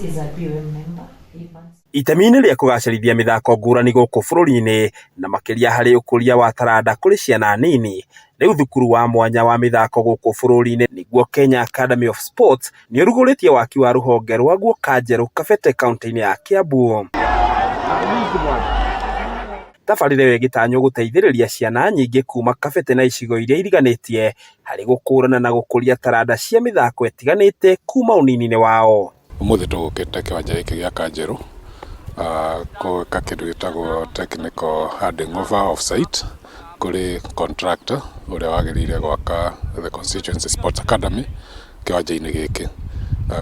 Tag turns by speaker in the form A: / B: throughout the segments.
A: is a BOM member. Evans.
B: Itemi-inĩ rĩa kũgacĩrithia mĩthako ngũrani gũkũ bũrũri-inĩ na makĩria harĩ ũkũria wa taranda kũrĩ ciana nini, rĩu thukuru wa mwanya wa mĩthako gũkũ bũrũri-inĩ nĩguo Kenya Academy of Sports nĩũrugũrĩtie waki wa rũhonge rwaguo Kanjerũ Kabete kauntĩ-inĩ ya Kiambu. Tabarĩra ĩyo ĩgĩtanywo gũteithĩrĩria ciana nyingĩ kuma Kabete na icigo iria iriganĩtie harĩ gũkũrana na gũkũria taranda cia mĩthako ĩtiganĩte kuma ũnini-inĩ wao.
C: Ũmũthĩ tũgũkĩte kĩwanja gĩkĩ gĩa Kanjerũ gwĩka kĩndũ gĩtagwo technical handing over of site kũrĩ contractor ũrĩa wagĩrĩire gwaka the Constituency Sports Academy kĩwanja-inĩ gĩkĩ.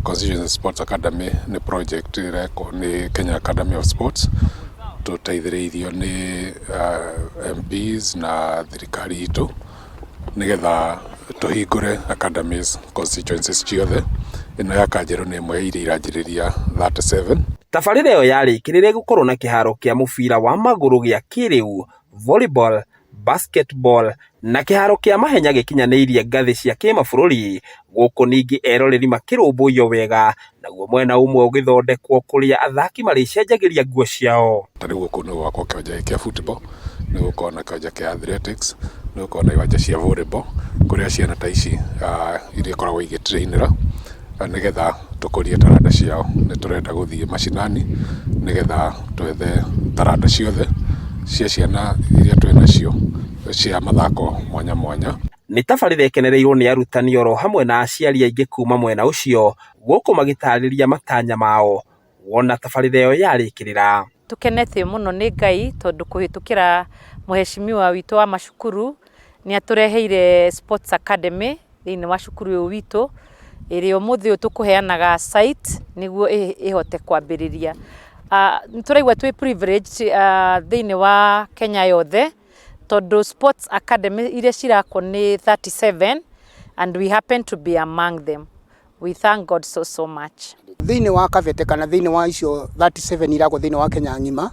C: Constituency Sports Academy nĩ project ĩrekwo nĩ Kenya Academy of Sports tũteithĩrĩirio nĩ MPs na thirikari itũ nĩgetha tũhingũre academies constituencies ciothe. Ĩno ya Kanjerũ nĩ ĩmwe ya iria iranjĩrĩria 37.
B: Tabarĩra ĩyo yarĩkĩrĩire gũkorwo na kĩharo kĩa mũbira wa magũrũ gĩa kĩrĩu, volleyball, basketball na kĩharo kĩa mahenya gĩkinyanĩirie ngathĩ cia kĩmabũrũri gũkũ ningĩ eroreri makĩrũmbũiyo wega naguo mwena ũmwe ũgĩthondekwo kũrĩa athaki marĩcenjagĩria nguo ciao.
C: Ta rĩu gũkũ nĩ gwakwo kĩwanja gĩkĩ kĩa football, nĩ gũkorwo na kĩwanja kĩa athletics, nĩ gũkorwo na iwanja cia volleyball kũrĩa ciana ta ici iria ikoragwo igĩtrainĩra nĩgetha tũkũrie taranda ciao. Nĩ tũrenda gũthiĩ macinani nĩgetha twethe taranda ciothe cia ciana iria twĩ nacio cia mathako mwanya mwanya.
B: Nĩ tabarĩra ĩkenereirwo nĩ arutani oro hamwe na aciari aingĩ kuma mwena ũcio gũkũ magĩtarĩria matanya mao wona tabarĩra ĩyo yarĩkĩrĩra.
D: Tukenete mũno nĩ Ngai tondũ kũhĩtũkĩra mũheshimiwa witũ wa macukuru nĩ atũreheire Sports Academy thĩinĩ wa cukuru ũyũ witũ ĩrĩa ũmũthĩ ũyũ tũkũheanaga site nĩguo ĩhote kwambĩrĩria. Nĩ tũraigua twĩ privileged thĩinĩ wa Kenya yothe tondũ Sports Academy iria cirakwo nĩ 37 and we happen to be among them. We thank God so so much.
E: Thĩinĩ wa Kabete kana thĩinĩ wa icio 37 irakwo thĩinĩ wa Kenya ng'ima,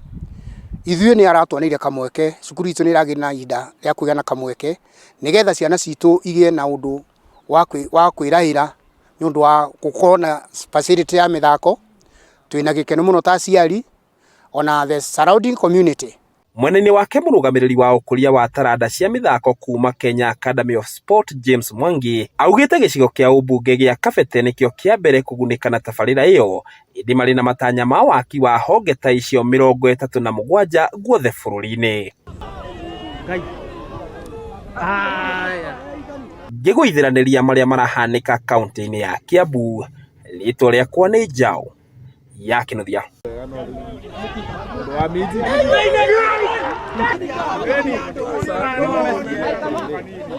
E: ithuĩ nĩ aratwanĩire kamweke, cukuru itũ nĩ ĩragĩa na ihinda rĩa kũgĩa na kamweke nĩgetha ciana citũ igĩe na ũndũ wa kwĩrahĩra nĩ ũndũ wa gũkorwo na facility ya mĩthako. Twĩna gĩkeno mũno ta aciari ona the surrounding community.
B: Mwena-inĩ wake mũrũgamĩrĩri wa ũkũria wa taranda cia mĩthako kuma Kenya Academy of Sport James Mwangi augĩte gĩcigo kĩa ũmbunge gĩa Kabete nĩkĩo kĩa mbere kũgunĩka na tabarĩra ĩyo ĩndĩ marĩ na matanya ma waki wa honge ta icio 37 guothe bũrũri-inĩ. Ngĩgũithĩranĩria marĩa marahanĩka kaunti-inĩ ya Kiambu, rĩtwa rĩakwa nĩ Njaũ ya Kĩnuthia.